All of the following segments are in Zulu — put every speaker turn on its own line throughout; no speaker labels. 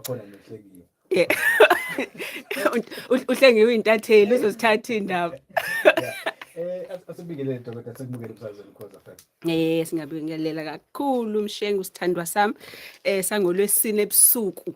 khona noHlengiwe.
Yeah. UHlengiwe intatheli, uzosithatha indaba.
Yeah. Asibingelele dokotela, sekumukele emsakazweni Ukhozi FM.
Singabingelela kakhulu Mshengu, sithandwa sami. Sangolwesine ebusuku.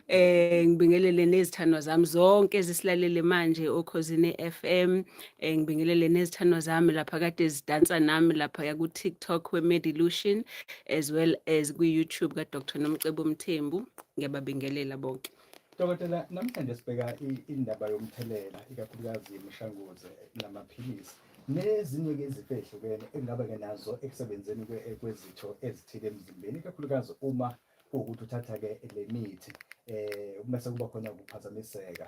Ngibingelele nezithandwa zami zonke ezisilalele manje oKhozini FM. Ngibingelele nezithandwa zami lapha kade zidansa nami lapha ku TikTok we Medilution as well as ku YouTube ka Dr Nomcebo Mthembu. Ngiyababingelela bonke.
Dokotela, namhlanje sibheka indaba yomthelela, ikakhulukazi imishanguzo namaphilisi nezinye-ke izifo ezihlukene engaba-ke nazo ekusebenzeni kwezitho ezithile emzimbeni, ikakhulukazi uma kuwukuthi uthatha-ke le mithi bese kuba khona ukuphazamiseka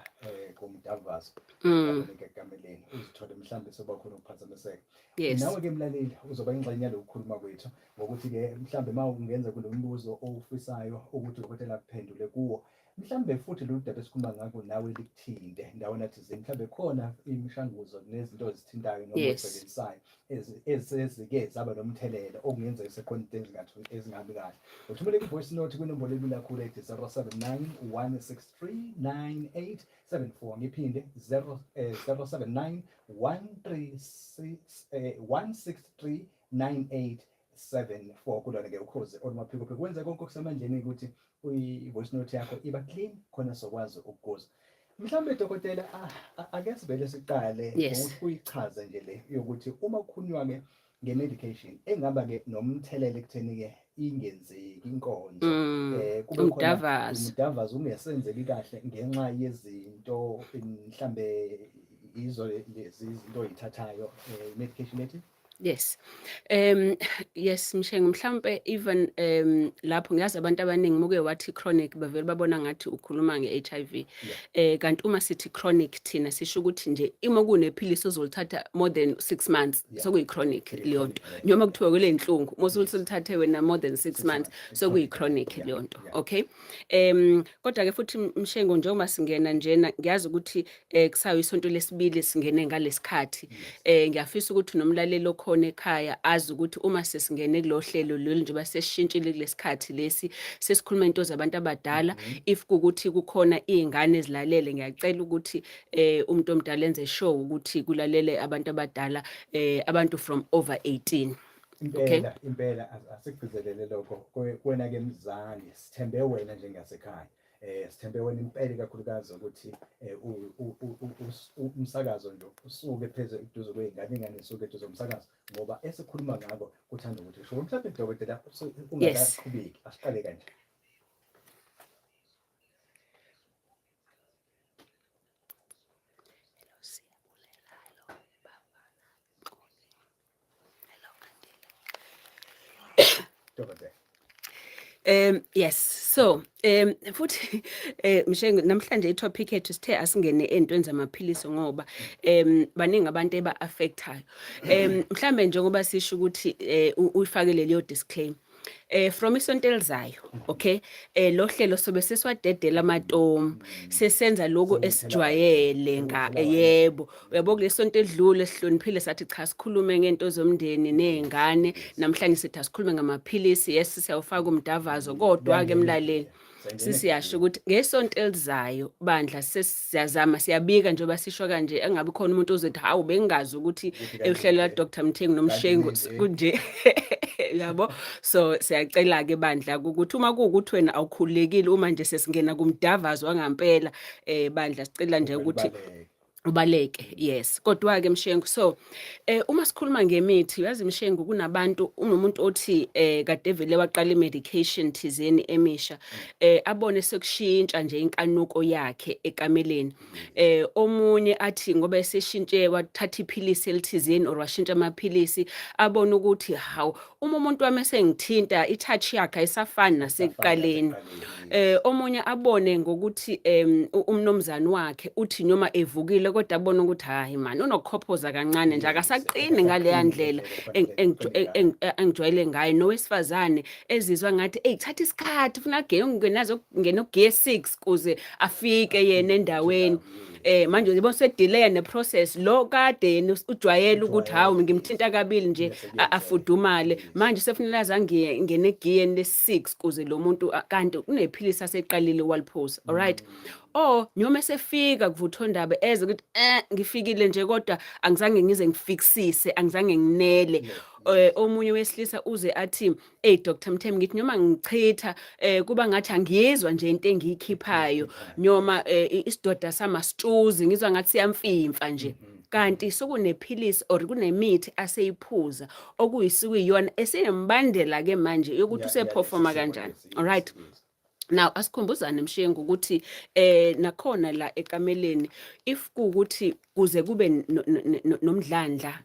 komdavazo ekameleni, uzithole mhlawumbe sekuba khona ukuphazamiseka. Nawe-ke mlaleli uzoba ingxenye yaloku kukhuluma kwethu ngokuthi-ke mhlawumbe uma ungenza kulo mbuzo owufisayo ukuthi udokotela akuphendule kuwo, mhlawumbe futhi lolu daba esikhuluma ngako nawe likuthinte ndawana thizeni, mhlawumbe khona imishanguzo nezinto ozithintayo noma ozisebenzisayo ezike zaba nomthelela okungenzeka sekhona into ezingabi kahle. Uthumele i-voice note kwinombolo elula kakhulu ethi 079 163 9874. Ngiphinde 079 136 163 9874. Kulona-ke Ukhozi olumaphikophiko, kwenza konke okusemandleni ukuthi i-voice note yakho iba clean khona sokwazi ukukuzwa. Mhlawumbe dokotela, ake sivele siqale ngokuthi uyichaze nje le yokuthi uma kukhulunywa-ke nge-medication engaba-ke nomthelela ekutheni-ke ingenzeki inkonzo, kube khona
umdavazo.
Umdavazo ungesenzeki kahle ngenxa yezinto mhlambe izo lezi izinto oyithathayo, medication ethi.
Yes. Yes Mshengu, mhlambe even lapho ngiyazi abantu abaningi muke wathi chronic bavele babona ngathi ukhuluma nge-HIV. Kanti uma sithi chronic thina sisho ukuthi nje uma kunephilisi ozolithatha more than 6 months, sokuyi chronic leyo nto. Noma kuthiwa kule inhlungu, uma usulithathe wena more than 6
6
months,
months,
sokuyi chronic leyo nto. Okay. Kodwa ke futhi Mshengu, njengoba singena njena ngiyazi ukuthi kusayo isonto lesibili singene ngalesikhathi. Ngiyafisa ukuthi nomlaleli okhona ekhaya azi ukuthi uma sesingene kulo hlelo lolu, njengoba sesishintshile kulesikhathi lesi, sesikhuluma into zabantu abadala, if kukuthi kukhona izingane ezilalele, ngiyacela ukuthi umuntu omdala enze sure ukuthi kulalele abantu abadala, abantu from over 18. Okay.
Impela, impela, asikugcizelele lokho. Kuwena ke mzali, sithembe wena njengasekhaya. Sithembe wena impela, ikakhulukazi ukuthi umsakazo nje usuke phezulu eduze kwey'ngane, ingane isuke eduze komsakazo, ngoba esikhuluma ngako kuthanda ukuthi sho mhlawumbe dokotela ungakaqhubeki, asiqale kanje. Dokotela.
Yes, so futhi Mshengu, namhlanje i-topic yethu sithe asingene entweni zamaphilisi ngoba baningi abantu eba affectayo. Mhlambe njengoba sisho ukuthi uyifakele leyo disclaimer. From isonto elizayo, okay, lo hlelo sobe sesiwadedela amatomu, sesenza lokhu esijwayele nga yebo, uyabo, kulesonto edlule sihloniphile sathi cha, sikhulume ngento zomndeni nezingane. Namhlanje sithi asikhulume ngamaphilisi. Yes, siyawufaka umdavazo, kodwa ke mlaleli, sisiyasho ukuthi ngesonto elizayo bandla sesiyazama, siyabika njengoba sisho kanje, engabe khona umuntu ozothi hawu, bengingazi ukuthi uhlelo la Dr Mthengu noMshengu kunje, yabo. So siyacela ke bandla ukuthi uma kuwukuthi wena awukhululekile uma nje sesingena kumdavazo wangampela, bandla sicela nje ukuthi ubaleke. Yes, kodwa ke Mshengu, so uma sikhuluma ngemithi, uyazi Mshengu, kunabantu, unomuntu othi kade vele waqala imedication thizeni emisha, abone sekushintsha nje inkanuko yakhe ekameleni. Omunye athi ngoba eseshintshe wathatha iphilisi elithizeni or washintsha amaphilisi, abone ukuthi hawu, uma umuntu wami esengithinta, i-touch yakhe ayisafani nasekuqaleni. Omunye abone ngokuthi umnomzane wakhe uthi noma evukile kodwa abone ukuthi hayi man, unokukhophoza kancane nje, akasaqini ngaleya ndlela engijwayele ngayo. Nowesifazane ezizwa ngathi ey, thatha isikhathi, ufuna age ngenazo ngena ugear 6 kuze afike yena endaweni. Manje uyabona sedelay ne-process lo kade yena ujwayele ukuthi hawu, ngimthinta kabili nje afudumale. Manje sefunela aze angene egiyeni le-6 kuze lo muntu kanti kunephilisi aseqalile waliphuza, alright? Or noma esefika kuvuthondaba eze ukuthi ngifikile nje, kodwa angizange ngize ngifiksise, angizange nginele. Omunye wesilisa uze athi, "Hey Dr Mthembu, ngithi noma ngichitha kuba ngathi angiyizwa nje into engiyikhiphayo, noma isidoda samasitshuzi ngizwa ngathi siyamfimfa nje." Kanti sokunephilisi or kunemithi aseyiphuza okuyisukuyiyona eseyembandela ke manje yokuthi useperforma kanjani, alright? Now asikhumbuzane, Mshengu, ukuthi nakhona la ekameleni, if kuukuthi kuze kube nomdlandla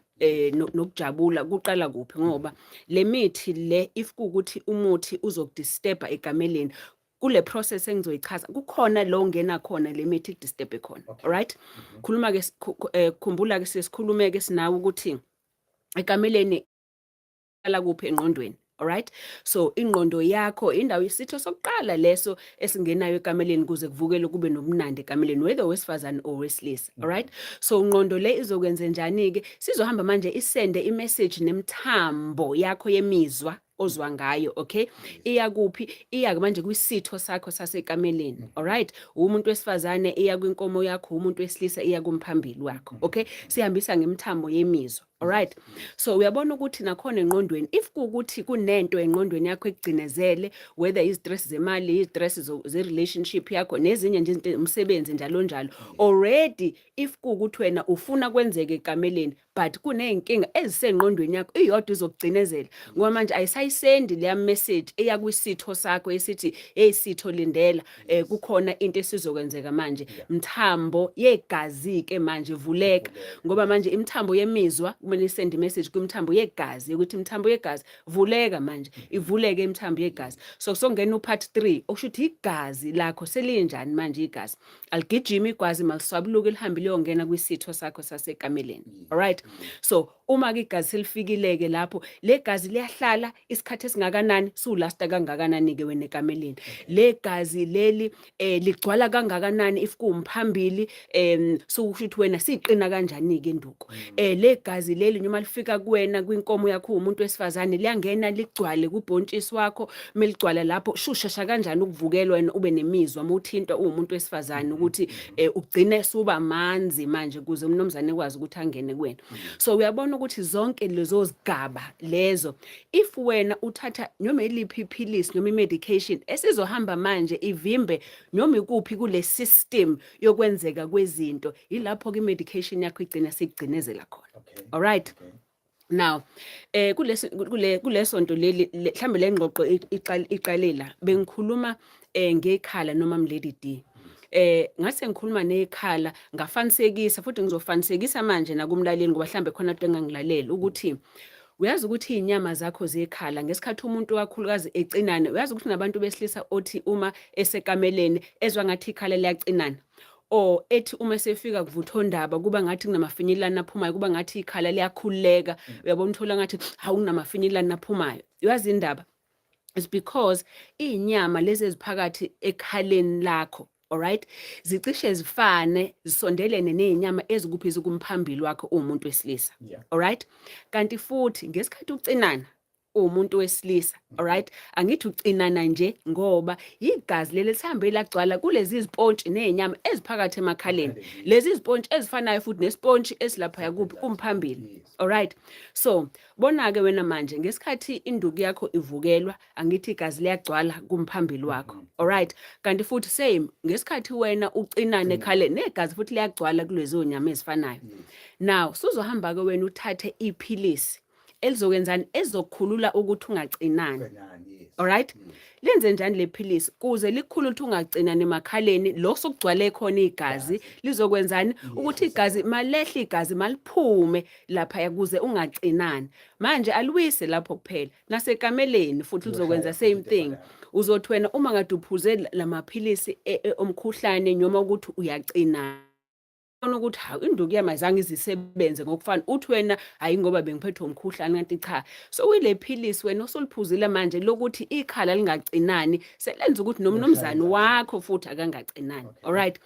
nokujabula, kuqala kuphi? Ngoba le mithi le, if kuukuthi umuthi uzokudisturba ekameleni kule process engizoyichaza, kukhona lo ngena khona le mithi idisturbe khona. Alright, khuluma ke, khumbula ke, sesikhulume ke sinawe ukuthi ekameleni qala kuphi? Engqondweni, alright? So ingqondo yakho indawo, isitho sokuqala leso esingenayo ekameleni kuze kuvukele, kube nomnandi ekameleni, whether owesifazane or owesilisa, alright? So ingqondo le izokwenza njani ke? Sizohamba manje isende imessage nemthambo yakho yemizwa ozwa ngayo, okay? Iya kuphi? Iya manje kwisitho sakho sasekameleni, alright? Umuntu wesifazane iya kwinkomo yakho, umuntu wesilisa iya kumphambili wakho, okay? Sihambisa ngemithambo yemizwa, alright? So uyabona ukuthi nakhona engqondweni, if kuwukuthi kunento engqondweni yakho ekugcinezele, whether izistress zemali, izistress ze-relationship yakho nezinye nje izinto, umsebenzi, njalo njalo, already if kuwukuthi wena ufuna kwenzeke ekameleni but kuney'nkinga ezisengqondweni yakho, iyodwa izokugcinezela, ngoba manje ayisayisendi leya message eya kwisitho sakho esithi, "Hey sitho, lindela, kukhona into esizokwenzeka manje." Mthambo yegazi-ke manje vuleka, ngoba manje imithambo yemizwa kumele isende imessage kwimithambo yegazi ukuthi, "Imithambo yegazi, vuleka manje." Ivuleke imithambo yegazi. So kusongena upart 3, okusho ukuthi igazi lakho selinjani manje. Igazi aligijima, igazi maliswabuluke, lihambe liyongena kwisitho sakho sasekameleni, alright? So uma-ke igazi selifikile-ke lapho, le gazi liyahlala isikhathi esingakanani, suwulasta kangakanani-ke wena ekameleni? Le gazi leli ligcwala kangakanani if kuwumphambili? Sokusho ukuthi wena siqina kanjani-ke induku? Le gazi leli noma lifika kuwena kwinkomo yakho, umuntu wesifazane, liyangena ligcwale kubhontshisi wakho. Meligcwala lapho, shushesha kanjani ukuvukelwa wena, ube nemizwa uma uthintwa uwumuntu wesifazane, ukuthi ugcine suba manzi manje ukuze umnumzane ekwazi ukuthi angene kuwena? So uyabona ukuthi zonke lezo zigaba lezo, if wena uthatha noma iliphi iphilisi noma i-medication esizohamba manje ivimbe noma ikuphi kule system yokwenzeka kwezinto, ilapho-ke i-medication yakho igcina seyigcinezela khona. Alright?
Okay.
Now kulesi kule kulesonto leli, mhlambe le ngxoxo iqale la bengikhuluma ngekhala noma Mlady D. Ngase ngikhuluma nekhala, ngafanisekisa futhi ngizofanisekisa manje nakumlaleli, ngoba mhlambe khona into engangilalela ukuthi uyazi ukuthi iy'nyama zakho zekhala ngesikhathi umuntu kakhulukazi ecinane. Uyazi ukuthi nabantu besilisa othi uma esekameleni ezwa ngathi ikhala liyacinana, or ethi uma esefika kuvuthondaba kuba ngathi kunamafinyilana aphumayo, kuba ngathi ikhala liyakhululeka. Uyabona, uthola ngathi hawu, kunamafinyilana aphumayo. Uyazi indaba, it's because iy'nyama lezi eziphakathi ekhaleni lakho, alright, zicishe zifane, zisondelene ney'nyama ezikuphi? Zikumphambili wakho uwumuntu wesilisa. Alright, kanti futhi ngesikhathi ucinana uwumuntu wesilisa, alright, angithi ucinana nje ngoba igazi leli lihambe lagcwala kulezi zipontshi ney'nyama eziphakathi emakhaleni, lezi zipontshi ezifanayo futhi nesipontshi esilaphaya kuphi? Kumphambili. Alright, so bona-ke wena manje ngesikhathi induku yakho ivukelwa, angithi igazi liyagcwala kumphambili wakho? Alright, kanti futhi same ngesikhathi wena ucinane ekhaleni, negazi futhi liyagcwala kulezo nyama ezifanayo. Now suzohamba-ke wena uthathe iphilisi elizokwenzani? Ezokukhulula ukuthi ungacinani.
Cinani, yes.
Alright, lenze njani le philisi kuze likhulule ukuthi ungacinani emakhaleni lo sokugcwale khona igazi? Lizokwenzani ukuthi igazi malehle, igazi maliphume lapha kuze ungacinani? Manje aliwise lapho kuphela, nasekameleni futhi lizokwenza
Lizoshaya
same
futhi
thing.
into efanayo.
Uzothi wena uma ngabe uphuze lamaphilisi omkhuhlane noma ukuthi uyacinana Ukuthi hawu, induku yami ayizange izisebenze ngokufana, uthi wena hayi ngoba bengiphethwe umkhuhlane, kanti cha, so kuyile philisi wena osuliphuzile manje lokuthi ikhala lingacinani, selenza ukuthi nomnumzane wakho futhi akangacinani. Alright,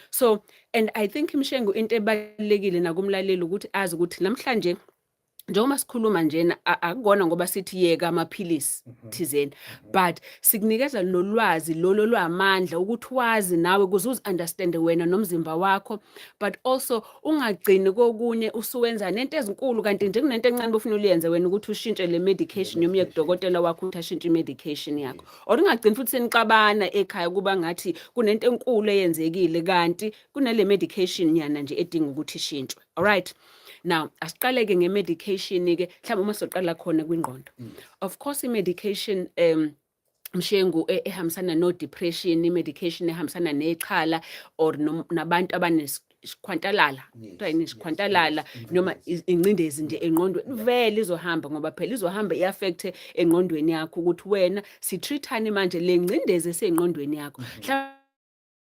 so and I think, Mshengu, into ebalulekile nakumlaleli ukuthi azi ukuthi namhlanje njengoba sikhuluma njena, akukona ngoba sithi yeka amaphilisi thizeni, but sikunikeza nolwazi lolo lwamandla ukuthi wazi nawe ukuze uzi-understande wena nomzimba wakho, but also ungagcini kokunye usuwenza nento ezinkulu, kanti nje kunento encane bofuna uliyenze wena ukuthi ushintshe le medication, noma uye kudokotela wakho ukuthi ashintshe i-medication yakho, or ungagcini futhi senixabana ekhaya kuba ngathi kunento enkulu eyenzekile, kanti kunale medication nyana nje edinga ukuthi ishintshwe. Alright, now asiqaleke nge-medication-ke, mhlawumbe uma soqala khona kwingqondo. Of course, i-medication, Mshengu, ehambisana no-depression, i-medication ehambisana nexhala or nabantu abanesikhwantalala, kuthiwa yini, isikhwantalala noma ingcindezi nje engqondweni, vele izohamba, ngoba phela izohamba i-affect engqondweni yakho ukuthi wena si-treat-ani manje le ngcindezi esengqondweni yakho,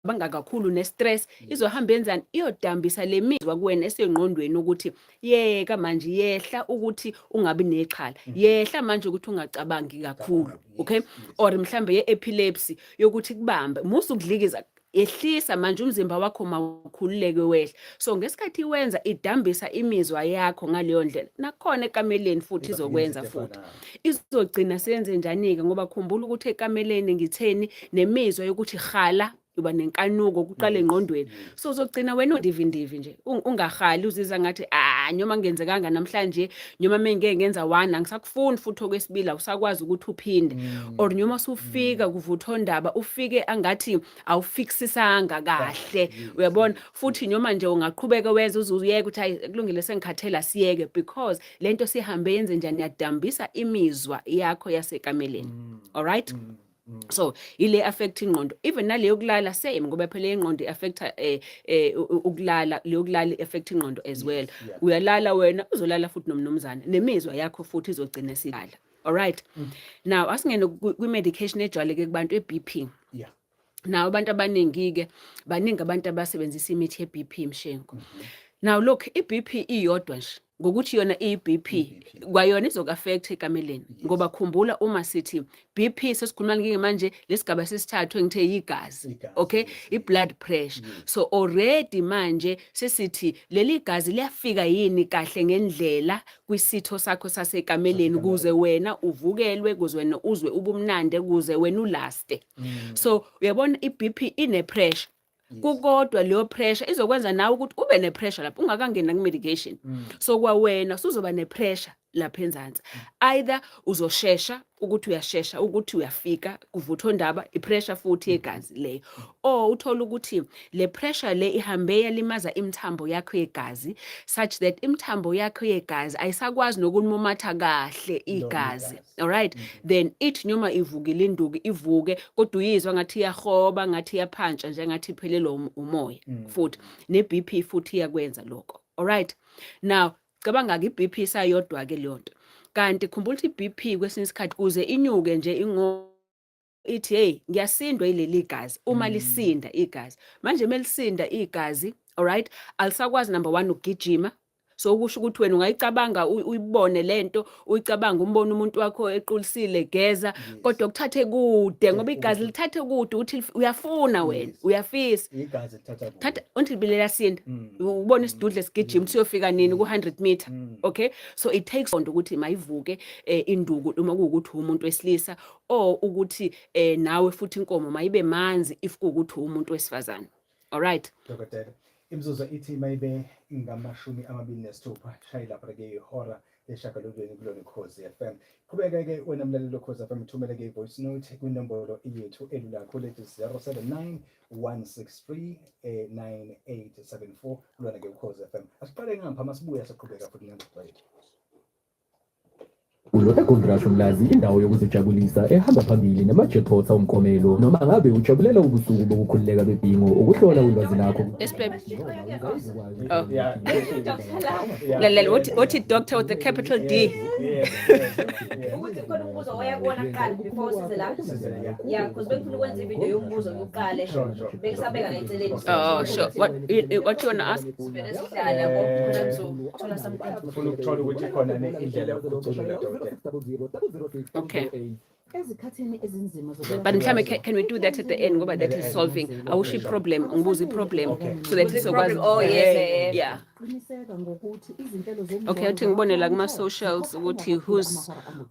banga kakhulu ne-stress, izohamba yenzani, iyodambisa le mizwa kuwena esengqondweni ukuthi yeka manje, yehla ukuthi ungabi nexhala, yehla manje ukuthi ungacabangi kakhulu. Okay, or mhlambe ye-epilepsy yokuthi kubambe musu ukudlikiza, yehlisa manje umzimba wakho mawukhululeke wehla. So ngesikhathi iwenza idambisa imizwa yakho ngaleyo ndlela, nakhona ekameleni futhi izokwenza futhi izogcina seyenze njani-ke, ngoba khumbula ukuthi ekameleni ngitheni, nemizwa yokuthi hala uba nenkanuko kuqala engqondweni. So uzogcina wena undivindivi nje, ungahali, uzizwa ngathi ah, noma kungenzekanga namhlanje, noma mengike ngenza one, angisakufuni futhi okwesibili, awusakwazi ukuthi uphinde, or noma usufika kuvuthondaba ufike angathi awufikisisanga kahle, uyabona? Futhi noma nje ungaqhubeka wenza uze uyeke ukuthi hayi, kulungile, sengikhathela, siyeke, because lento sihambe yenze njani, yadambisa imizwa yakho yasekameleni. Alright, so ile affect ingqondo, even nale yokulala same, ngoba phela ingqondo i-affecta ukulala, leyo kulala i-affect ingqondo as well. Uyalala wena, uzolala futhi nomnumzane, nemizwa yakho futhi izogcina silala. Alright, now asingene kwi-medication ejwayeleke kubantu, e-BP. Now abantu abaningi-ke, baningi abantu abasebenzisa imithi ye-BP, Mshengu. Now look, i-BP iyodwa nje, ngokuthi yona iyi-BP kwayona izoku-affect ekameleni, ngoba khumbula uma sithi BP sesikhuluma ngike manje lesigaba sesithathu engithe yigazi.
Igazi,
okay, i-blood pressure. So already manje sesithi leli gazi liyafika yini kahle ngendlela kwisitho sakho sasekameleni kuze wena uvukelwe, kuze wena uzwe ubumnandi, kuze wena ulaste. So uyabona, i-BP ine pressure kukodwa, leyo pressure izokwenza nawe ukuthi ube ne-pressure lapho ungakangeni ku-medication. So kwawena usuzoba ne-pressure lapha enzansi, either uzoshesha ukuthi uyashesha ukuthi uyafika kuvuthondaba, i-pressure futhi yegazi leyo, or uthola ukuthi le pressure le ihambe yalimaza imithambo yakho yegazi, such that imithambo yakho yegazi ayisakwazi nokumumatha kahle igazi.
Igazi.
Alright, then ithi noma ivukile induku, ivuke kodwa uyizwa ngathi iyahoba, ngathi iyaphantsha nje, ngathi iphelelwa umoya. Futhi ne-BP futhi iyakwenza lokho. Alright, now cabanga-ke i-BP isayodwa-ke leyo nto, kanti khumbula ukuthi i-BP kwesinye isikhathi kuze inyuke nje ingo ithi hey, ngiyasindwa yileli gazi. Uma lisinda igazi manje, melisinda igazi, alright, alisakwazi number 1 ukugijima. So ukusho ukuthi wena ungayicabanga, uyibone lento, uyicabanga, umbone umuntu wakho equlisile geza, kodwa kuthathe kude ngoba igazi lithathe kude ukuthi uyafuna wena, uyafisa.
Igazi lithatha kude.
Thatha until liyasinda, ubone isidudle sigijima siyofika nini ku-100 meter. Okay, so it takes on ukuthi mayivuke induku uma kuwukuthi umuntu wesilisa, or ukuthi nawe futhi inkomo mayibe manzi if kuwukuthi umuntu wesifazane. Alright.
Dokotela, imizuzu ithi mayibe ngama-26 shayi lapha ke ihora leshagalolweni kulona Ukhozi FM. Qhubeka-ke wena mlaleli Ukhozi FM, uthumele-ke i-voice note kwinombolo yethu elula kakhulu ethi 079 163 9874 kulona-ke Ukhozi FM. Asiqale ngapha, masibuya siqhubeka futhi nengxoxo yethu.
EGold Rush Umlazi, indawo yokuzijabulisa ehamba phambili nama-jackpot awumklomelo. Noma ngabe ujabulela ubusuku bokukhululeka bebhingo, ukuhlola ulwazi lakho.
Yes, baby. Oh. Lalela, uthi doctor with the capital D.
Yes.
Ukuthi khona umbuzo oya kuwona kuqala before size la. Yeah, because bengifuna ukwenza ividiyo yombuzo ngiqale. Bengisabeka la eceleni.
Oh, sure. What you wanna ask?
Sivele sihlala yabo, khona ngizothola something.
Ufuna ukuthola ukuthi khona indlela yokucutshungula, dokotela.
Okay.
Ezikhathini ezinzima.
But mhlambe can we do that at the end, ngoba that is solving, awusho i-problem, ngibuza i-problem so that
Buza
sizokwazi.
i-problem. Oh, yes,
Qiniseka ngokuthi izinhlelo.
Okay, uthi ngibone la kuma-socials ukuthi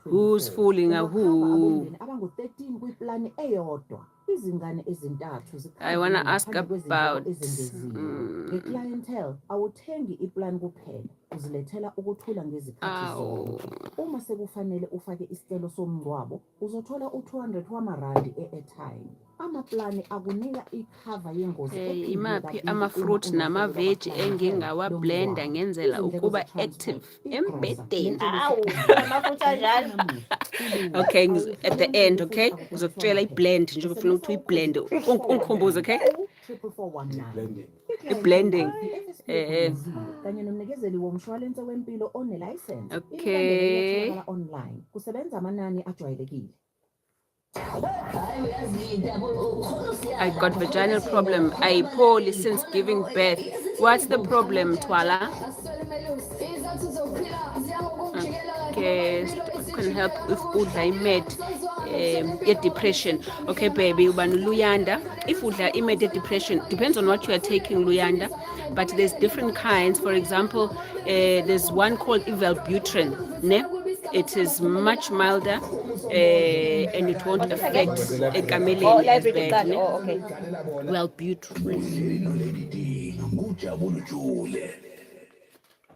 who's fooling who.
Abangu-13 kwiplani eyodwa, izingane ezintathu.
I wanna ask about
Nge-Clientele awuthengi iplani kuphela, uzilethela ukuthula ngezikhathi
Awu.
zonke. Uma sekufanele ufake isicelo somngcwabo, uzothola u-200 wamarandi e-airtime. Amaplani akunika ikhava yengozi ephindwe
Imaphi
kabili
ama-fruit
uma
nama-veg
ungahlelwa.
engingawablenda ngenzela
Izindleko
ukuba
ze-transport,
active
igrosa,
embhedeni?
Awu, amafutha anjalo.
Okay, at the end, okay, ngizokutshela i-blend njengoba ufuna ukuthi uyi-blend. Ungikhumbuze, okay?
44419.
I-blending.
Kanye nomnikezeli womshwalense wempilo onelayisense.
Okay.
Online kusebenza amanani ajwayelekile.
I got vaginal problem, ayipholi since giving birth. What's the problem, Twala? Okay, can help if udla i-med ye-depression. Okay, baby, ubani, Luyanda? If udla i-med ye-depression, depends on what you are taking, Luyanda, but there's different kinds. For example, there's one called Wellbutrin, ne? It is much milder and it won't affect
Oh,
ekameleni as
library
bad,
card.
ne?
Oh, okay.
Wellbutrin.
Ngujabulu Jule.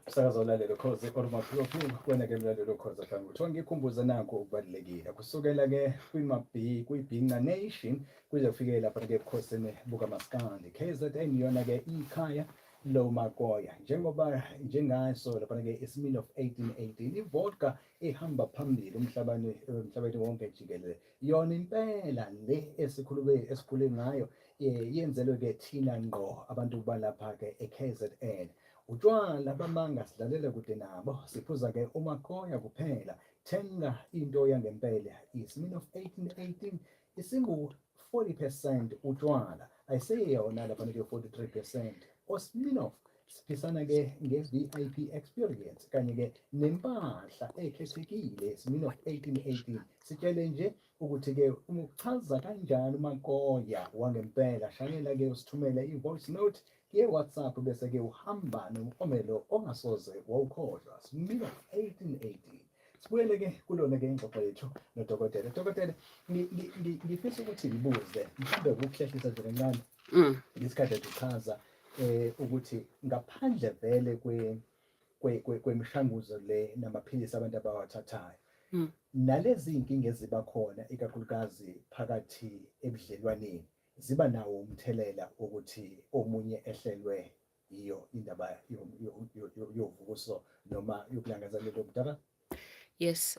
Umsakazo olalelo Khozi olumaphuphu wena-ke mlalelo Khozi FM. Kuthiwa ngikhumbuze nakho okubalulekile kusukela-ke kwima-B kwi-Bhinca Nation kuze kufike lapha-ke ebukhosini bukaMaskandi. KZN iyona-ke ikhaya lomakoya, njengoba njengaso lapha-ke iSmirnoff 1818, ivodka ehamba phambili emhlabeni wonke jikelele. Yona impela le esikhulume esikhule ngayo, yenzelwe-ke thina ngqo abantu balapha-ke e-KZN. Utshwala bamanga sidlalela kude nabo, siphuza-ke umakoya kuphela. Thenga into yangempela, iSmirnoff 1818 isingu-40% utshwala, ayiseyona lapha-ke 43%. OSmirnoff siphisana-ke nge-VIP experience kanye-ke nempahla ekhethekile. Smirnoff 1818, sitshele nje ukuthi-ke umuchaza kanjani umakoya wangempela. Shayela-ke usithumele i-voice note ye-WhatsApp, bese-ke uhamba nomklomelo ongasoze wawukhohlwa. Smirnoff 1818. Sibuyele-ke kulona-ke ingxoxo yethu nodokotela. Dokotela, ngifisa ukuthi ngibuze, mhlawumbe ukuhlehlisa nje kancane ngesikhathi ethi uchaza ukuthi ngaphandle vele kwemishanguzo le namaphilisi abantu abawathathayo, nalezi iy'nkinga eziba khona ikakhulukazi phakathi ebudlelwaneni, ziba nawo umthelela wokuthi omunye ehlelwe yiyo indaba yovuso noma yokulangazelela umntaka?
Yes,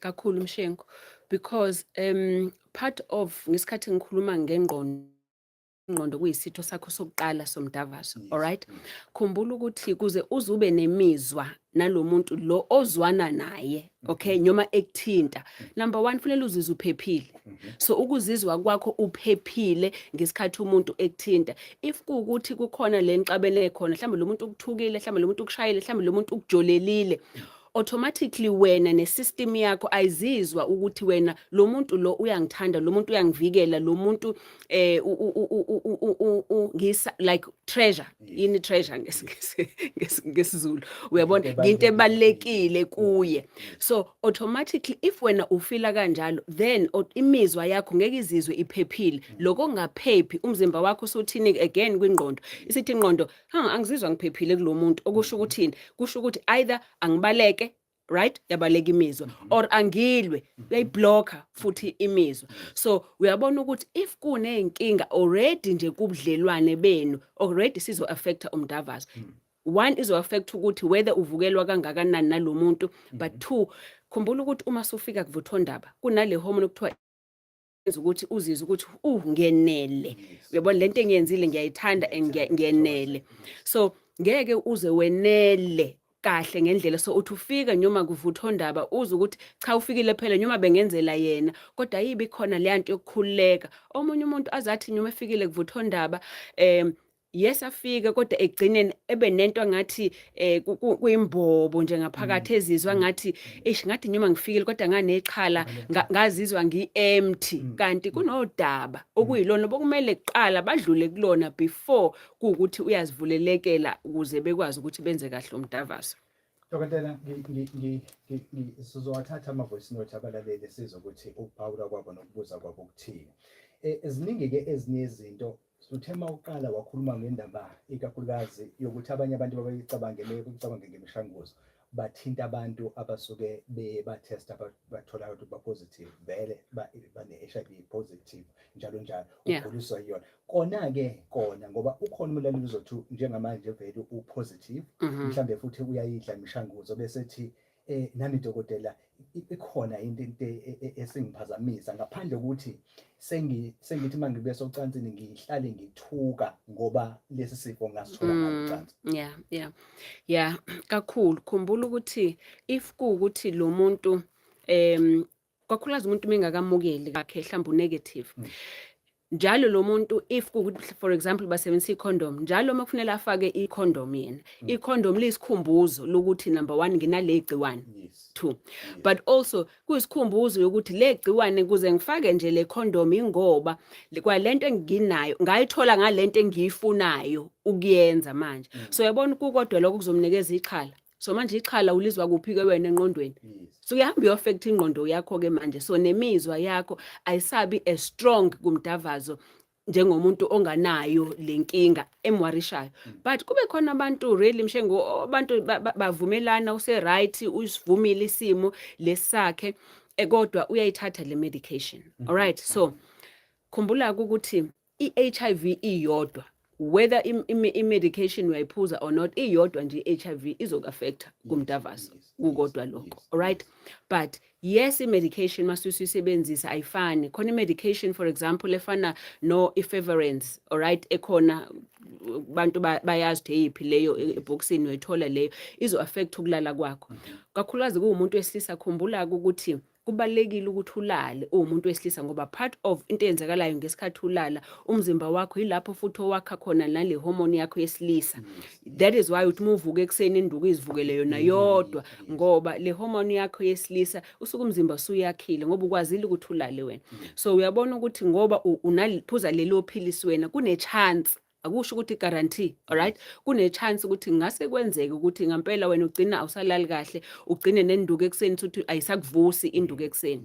kakhulu, Mshengu, because part of ngesikhathi ngikhuluma ngengqondo, ingqondo kuyisitho sakho sokuqala somdavazo, alright? Khumbula ukuthi kuze uzube nemizwa nalomuntu lo ozwana naye, okay, noma ekuthinta. Number 1, kufanele uzizwe uphephile. So ukuzizwa kwakho uphephile ngesikhathi umuntu ekuthinta. If kuwukuthi kukhona le nxabene khona, mhlawumbe lo muntu ukuthukile, mhlawumbe lo muntu ukushayile, mhlawumbe lo muntu ukujolelile, automatically wena nesystem yakho ayizizwa ukuthi wena lo muntu lo uyangithanda, lo muntu uyangivikela, lo muntu ngisa like treasure. Yini treasure ngesiZulu? Uyabona,
Into
ngento ebalekile kuye. So automatically if wena ufila kanjalo, then imizwa yakho ngeke izizwe iphephile. Lokho ongaphephi umzimba wakho usuthini again kwingqondo? Isithi ingqondo, "Ha, angizizwa ngiphephile kulo muntu." Okusho ukuthini? Kusho ukuthi either angibaleke, right? Yabaleka imizwa, or angilwe, uyayiblocka futhi imizwa. So uyabona ukuthi if kuneyinkinga already nje kubudlelwane benu, already sizo affecta umdavazo. One, izo affect ukuthi whether uvukelwa kangakanani nalomuntu, but two, Khumbula ukuthi uma sufika kuvuthondaba kunale hormone okuthiwa yenza ukuthi uzizwe ukuthi ngenele. Uyabona lento engiyenzile, ngiyayithanda and ngiyenele. So ngeke uze wenele kahle ngendlela. So uthi ufika noma kuvuthondaba, uze ukuthi cha, ufikile phela noma bengenzela yena, kodwa ayibi khona leya nto yokukhululeka. Omunye umuntu azathi noma efikile kuvuthondaba, yes, afike, kodwa ekugcineni ebe nento angathi kuyimbobo nje ngaphakathi, ezizwa ngathi eish, ngathi noma ngifikile kodwa nganexhala, ngazizwa ngi-empty, kanti kunodaba okuyilona bokumele kuqala badlule kulona before kuwukuthi uyazivulelekela ukuze bekwazi ukuthi benze kahle umdavazo.
Dokotela, sizowathatha ama-voice note abalaleli, sizwe ukuthi ukuphawula kwabo nokubuza kwabo kuthini. Ziningi-ke ezinye izinto. Uthe uma uqala wakhuluma ngendaba ikakhulukazi yokuthi abanye abantu babeyicabangele ukucabange ngemishanguzo, bathinta abantu abasuke bebathesta, bathola ukuthi ba-positive vele, bane-HIV positive, njalo njalo, uguliswa yiyona. Kona-ke kona ngoba ukhona umlaleli uzothi njengamanje vele u-positive, mhlambe futhi uyayidla imishanguzo, bese ethi nami dokotela, ikhona into esingiphazamisa ngaphandle kokuthi sengithi uma ngibuya socansini ngihlale ngithuka ngoba lesi sifo ngasithola ngalo ucansi.
Yeah, kakhulu. Khumbula ukuthi if kuwukuthi lo muntu, kakhulukazi umuntu mengakamukeli kakhe, mhlawumbe u-negative, njalo lo muntu, if kuwukuthi for example basebenzisa i-condom, njalo uma kufanele afake i-condom yena, i-condom liyisikhumbuzo lokuthi number one, nginale gciwane, two, but also kuyisikhumbuzo yokuthi le gciwane, kuze ngifake nje le condom, ingoba kwalento enginayo ngayithola ngalento engiyifunayo ukuyenza manje. So uyabona, kukodwa lokho kuzomnikeza ixhala. So manje ixhala ulizwa kuphi-ke wena? Engqondweni. So uyahamba uyo-affect ingqondo yakho-ke manje, so nemizwa yakho ayisabi as strong kumdavazo njengomuntu onganayo le nkinga emwarishayo. But kube khona abantu really, Mshengu, abantu bavumelana, use-right, usivumile isimo lesakhe, kodwa uyayithatha le medication. Alright, so khumbula ukuthi i-HIV iyodwa, whether i-medication uyayiphuza or not, iyodwa nje i-HIV izoku-affecta kumdavazo, kukodwa lokho. Alright, but yes, i-medication masususebenzisa ayifani. Khona i-medication for example efana no-efavirenz, alright, ekhona, bantu bayazi ukuthi eyiphi leyo, ebhokisini uyayithola leyo, izo-affect ukulala kwakho, kakhulukazi kuwumuntu wesilisa. Khumbula-ke ukuthi kubalulekile ukuthi ulale uwumuntu wesilisa, ngoba part of into eyenzakalayo ngesikhathi ulala, umzimba wakho yilapho futhi owakha khona nale hormone yakho yesilisa. That is why uthi uma uvuka ekuseni, induku izivukele yona yodwa, ngoba le hormone yakho yesilisa usuke umzimba usuyakhile ngoba ukwazile ukuthi ulale wena. So uyabona ukuthi ngoba unaliphuza lelo philisi wena, kune-chance, akusho ukuthi guarantee, alright, kune-chance ukuthi ngase kwenzeke ukuthi ngampela wena ugcina awusalali kahle, ugcine nenduku ekuseni futhi ayisakuvusi induku ekuseni.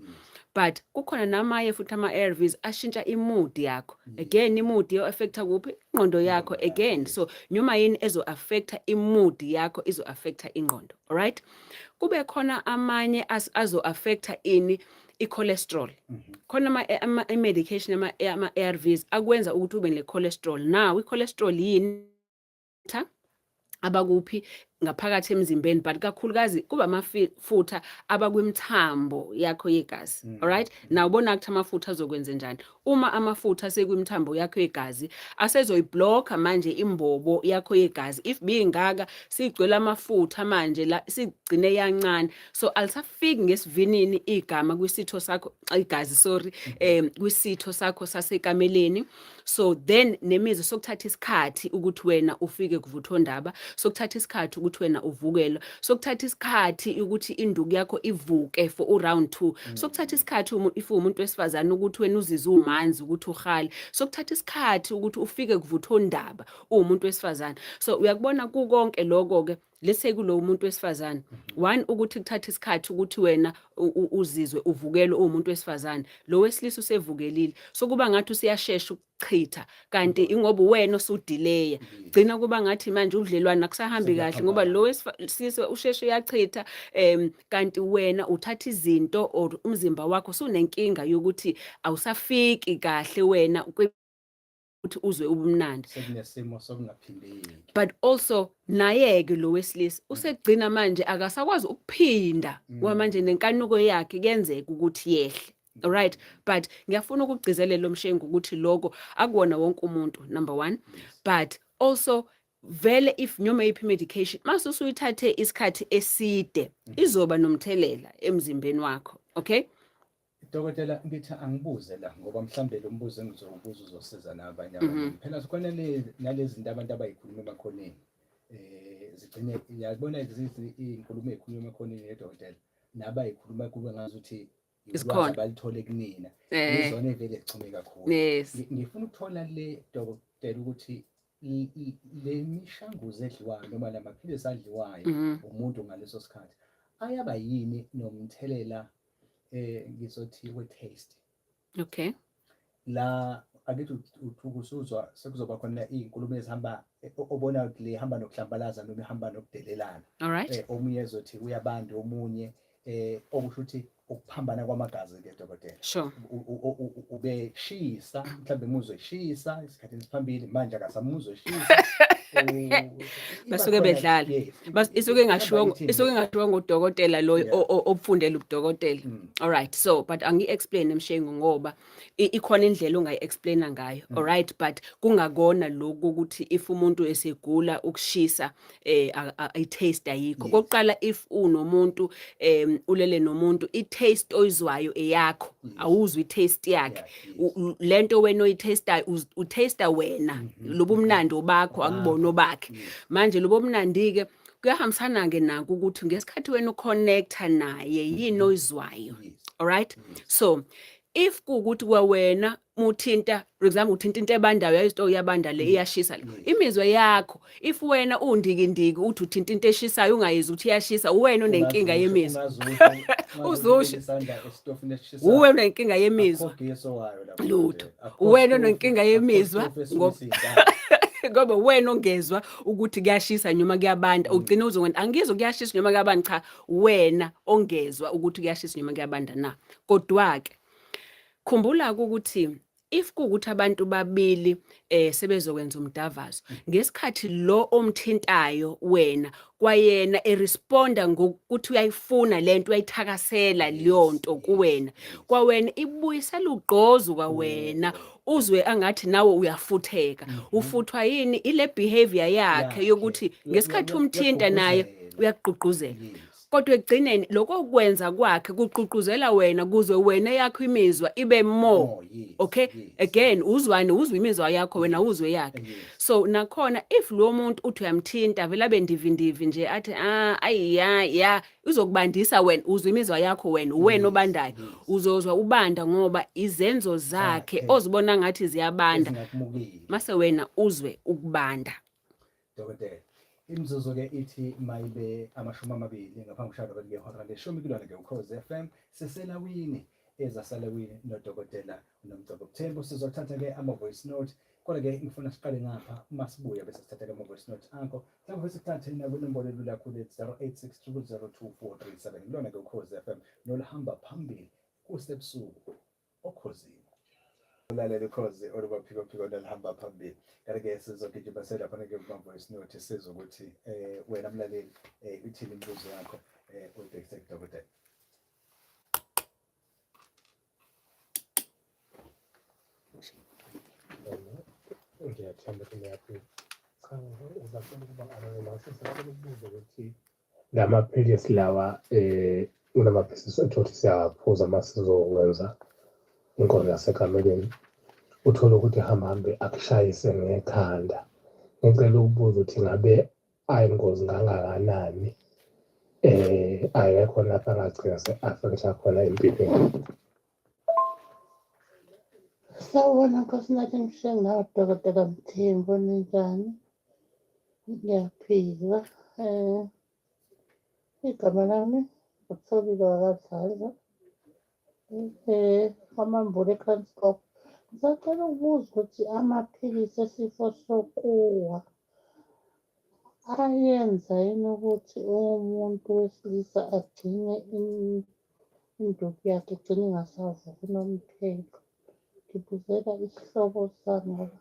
But kukhona namaye futhi ama-ARVs ashintsha i-mood yakho. Again, i-mood iyo-affecta kuphi? Ingqondo yakho again. So noma yini ezo-affecta i-mood yakho izo-affecta ingqondo. Alright, kube khona amanye azo-affecta ini? I-cholesterol. Khona ama-medication, ama-ARVs akwenza ukuthi ube ne-cholesterol. Now i-cholesterol yini? Abakuphi ngaphakathi emzimbeni, but kakhulukazi kuba amafutha abakwimthambo yakho yegazi. Alright, now ubona ukuthi amafutha azokwenza njani. Uma amafutha asekwimthambo yakho yegazi, asezoyiblocka manje imbobo yakho yegazi. If bingaka sigcwele amafutha manje, la sigcine yancane, so alisafiki ngesivinini igama kwisitho sakho, igazi, sorry, kwisitho sakho sasekameleni. So then nemizwa, sokuthatha isikhathi ukuthi wena ufike kuvuthondaba, sokuthatha isikhathi ukuthi wena uvukelwe, sokuthatha isikhathi ukuthi induku yakho ivuke for u-round 2, sokuthatha isikhathi if uwumuntu wesifazane ukuthi wena uzizwe umanzi, ukuthi uhale, sokuthatha isikhathi ukuthi ufike kuvuthondaba uwumuntu wesifazane. So uyakubona kukonke lokho-ke, let's say kulo muntu wesifazane one, ukuthi kuthatha isikhathi ukuthi wena uzizwe uvukelwe uwumuntu wesifazane, lo wesilisa usevukelile, so kuba ngathi usiyashesha ukuchitha, kanti ingoba wena osudelaya. Gcina kuba ngathi manje ubudlelwane akusahambi kahle ngoba lo wesilisa usheshe uyachitha, kanti wena uthatha izinto or umzimba wakho sunenkinga yokuthi awusafiki kahle wena. ukuthi uzwe ubumnandi.
Sekunesimo sokungaphindeki.
But also naye-ke lo wesilisa usegcina manje akasakwazi ukuphinda ngoba manje nenkanuko yakhe kuyenzeka ukuthi yehle. Alright, but ngiyafuna ukugcizelela uMshengu ukuthi lokho akuwona wonke umuntu, number one. But also vele if noma yiphi medication mase usuyithathe isikhathi eside izoba nomthelela emzimbeni wakho, okay?
Dokotela, ngithi angibuze la ngoba mhlambe lo mbuzo engizowubuza uzosiza nabanye abaningi. Phela sikhona nalezi zinto abantu abayikhuluma emakhoneni. Zigcine uyabona izinkulumo ezikhulunywa emakhoneni yedokotela nabayikhuluma kube ngazuthi
Isikhona.
Abalithole kunina. Izona evele zichume kakhulu. Ngifuna ukuthola le dokotela ukuthi le mishanguzo edliwayo noma lamaphilisi adliwayo umuntu ngaleso sikhathi ayaba yini nomthelela ngizothi we-taste.
Okay.
La akithi uthuka usuzwa sekuzoba khona iy'nkulumo ezihamba obona ukuthi le ihamba nokuhlambalaza noma ihamba nokudelelana.
All right.
Omunye ezothi uyabanda omunye okusho ukuthi ukuphambana kwamagazi ke dokotela.
Sure.
Ubeshisa mhlawumbe emuzwe eshisa esikhathini esiphambili, manje akasamuzwe eshisa.
Basuke bedlala. Isuke ingashiwo, isuke ingashiwo ngudokotela lo obufundela ubudokotela. All right. So but angi-explain Mshengu ngoba ikhona indlela ongayi-explaina ngayo. All right, but kungakona lokhu ukuthi if umuntu esegula ukushisa i-taste ayikho. Kokuqala if unomuntu ulele nomuntu, i-taste oyizwayo eyakho, awuzwi i-taste yakhe. Lento wena oyitastayo, utaste wena lobu mnandi obakho, akubona obakhe. Manje lobo mnandi ke kuyahambisana ke nako ukuthi ngesikhathi wena uconnecta naye yini oyizwayo. All right, so if kuwukuthi kwawena muthinta, for example, uthinta into ebandayo, yayisto iyabanda le, iyashisa le, imizwa yakho, if wena undikindiki uthi uthinta into eshisayo ungayizwa ukuthi iyashisa, uwena onenkinga yemizwa. Uzusho. Uwe unenkinga yemizwa. Lutho. Uwena onenkinga yemizwa ngoba wena ongezwa ukuthi kuyashisa noma kuyabanda, ugcina uzongena angizwa kuyashisa noma kuyabanda. Cha, wena ongezwa ukuthi kuyashisa noma kuyabanda na. Kodwa ke khumbula ukuthi if kuwukuthi abantu babili sebezokwenza umdavazo, ngesikhathi lo omthintayo wena kwayena eresponda ngokuthi uyayifuna lento, uyayithakasela leyo nto kuwena, kwawena ibuyisela ugqozu kwawena, uzwe angathi nawe uyafutheka. Ufuthwa yini? Ile behavior yakhe yokuthi ngesikhathi umthinta naye uyakugqugquzela. Kodwa ekugcineni lokho kwenza kwakhe kugqugquzela wena kuze wena yakho imizwa ibe more. Okay, again uzwane, uzwe imizwa yakho wena, uzwe yakhe. So nakhona if lo muntu uthi uyamthinta vele abe ndivindivi nje, athi ah ayi ya ya, uzokubandisa wena, uzwe imizwa yakho wena, uwena obandayo, uzozwa ubanda ngoba izenzo zakhe ozibona ngathi ziyabanda, mase wena uzwe ukubanda.
Dokotela, imizuzu ke ithi mayibe 20 ngaphambi kushaya ngehora leshumi kulona ke Ukhozi FM, siselawini ezasalawini nodokotela uNomcebo Mthembu. Sizothatha ke ama voice note, kodwa ke ngifuna siqale ngapha, uma sibuya bese sithatha ke ama voice note akho, mhlawumbe sithathe nakwinombolo elula kakhulu ethi 086 0002437 kulona ke Ukhozi FM noluhamba phambili kusebusuku okhozini. Ulalela Ukhozi olubaphikophiko noluhamba phambili. Kanti-ke sizogijima selapha ke kuma-voice note, sizwe ukuthi wena mlaleli ithini imibuzo yakho uyibhekise kudokotela.
Ngiyathemba ukuthi niyaphila. Cha, ngisacela ukuba anonymous, ngisacela ukubuza ukuthi la maphilisi lawa kunamaphilisi ethothi siyawaphuza uma sizokwenza inkonzo yasekameleni, uthole ukuthi hamba hambe akushayise ngekhanda. Ngicela ukubuza ukuthi ngabe ayingozi kangakanani, ayekho lapha angagcina se-affect-a khona empilweni.
Sawubona Nkosinathi Mshengu nawe Dokotela Mthembu, ninjani? Ngiyaphila. Igama lami uThobile wakaDladla, kwaMambule eKranskop. Ngisacela ukubuza ukuthi amaphilisi esifo sokuwa ayenza yini ukuthi umuntu wesilisa agcine induku yakhe igcine ingasavuki unomphelo? Ngibuzela isihlobo sami ngoba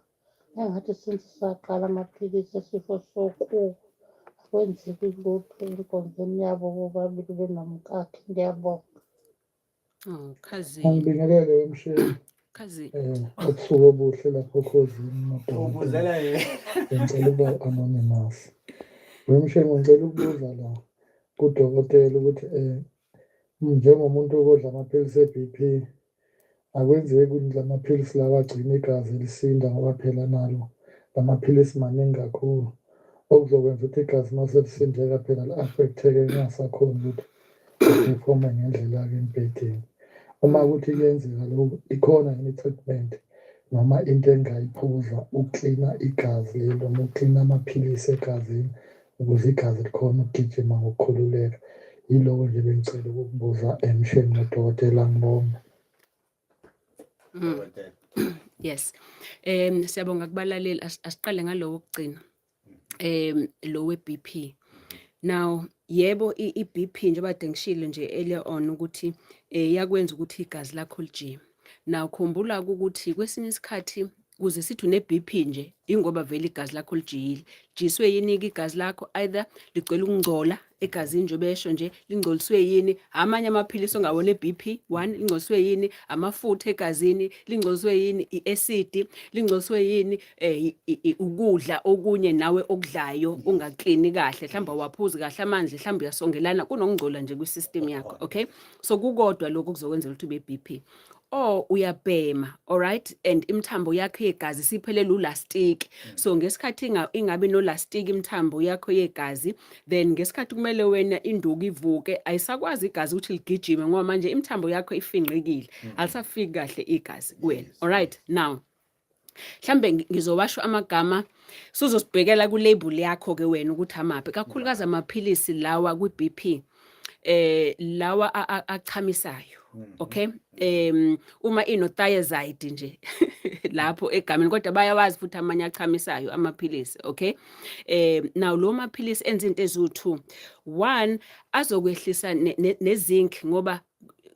Engathi since saqala amaphilisi esifo sokuwa akwenzeki lutho enkonzweni yabo bobabili benomkakhe. Ngiyabonga.
Oh, cousin.
Angibingelele wemshini.
Cousin.
Ubusuku obuhle lapho okhozini nodokotela.
Ubuzela yena.
Ngicela ukuba anonymous. Wemshini, ngicela ukubuza la kudokotela ukuthi njengomuntu odla amaphilisi e-BP, akwenzeki ukuthi la maphilisi lawa agcine igazi lisinda, ngoba phela nalo la maphilisi maningi kakhulu, okuzokwenza ukuthi igazi uma selisindeka phela li-affect-eke, lingasakhoni ukuthi li-perform-e ngendlela-ke embhedeni. Uma kuthi kuyenzeka lokhu, ikhona yini i-treatment noma into engayiphuza ukuklina igazi leli noma ukuklina amaphilisi egazini ukuze igazi likhone ukugijima ngokukhululeka? Yiloko nje bengicela ukukubuza emshini nodokotela, ngibonge.
Dokotela.
Yes. Siyabonga kubalaleli. Asiqale ngalowo wokugcina. Lo we BP. Now yebo, i-BP njengoba kade ngishilo nje earlier on ukuthi iyakwenza ukuthi igazi lakho lijime. Now khumbula ukuthi kwesinye isikhathi kuze sithi une BP nje ingoba vele igazi lakho lijiyile. Lijiswe yini igazi lakho? Either ligcwele ukungcola egazini nje besho nje, lingcoliswe yini? Amanye amaphilisi ongawona e-BP one, lingcoliswe yini? Amafutha egazini, lingcoliswe yini? I-acid, lingcoliswe yini? Ukudla okunye nawe okudlayo ungaklini kahle, mhlawumbe awaphuzi kahle amanzi, mhlawumbe uyasongelana, kunokungcola nje kwi-system yakho, okay? So kukodwa lokho kuzokwenzela ukuthi ube BP. Or uyabhema, alright, and imithambo yakho yegazi siphelele ulastiki. So ngesikhathi ingabi nolastiki imithambo yakho yegazi, then ngesikhathi kumele wena induku ivuke, ayisakwazi igazi ukuthi ligijime ngoba manje imithambo yakho ifinqekile, alisafiki kahle igazi kuwena. Alright, now mhlambe ngizowasho amagama, suzosibhekela ku-label yakho ke wena ukuthi amaphi, kakhulukazi amaphilisi lawa kwi-BP lawa achamisayo, okay? Uma ino-thiazide nje lapho egameni, kodwa bayawazi futhi amanye achamisayo amaphilisi, okay? Now lo maphilisi enza into eziwu-two. One, azokwehlisa ne-zinc, ngoba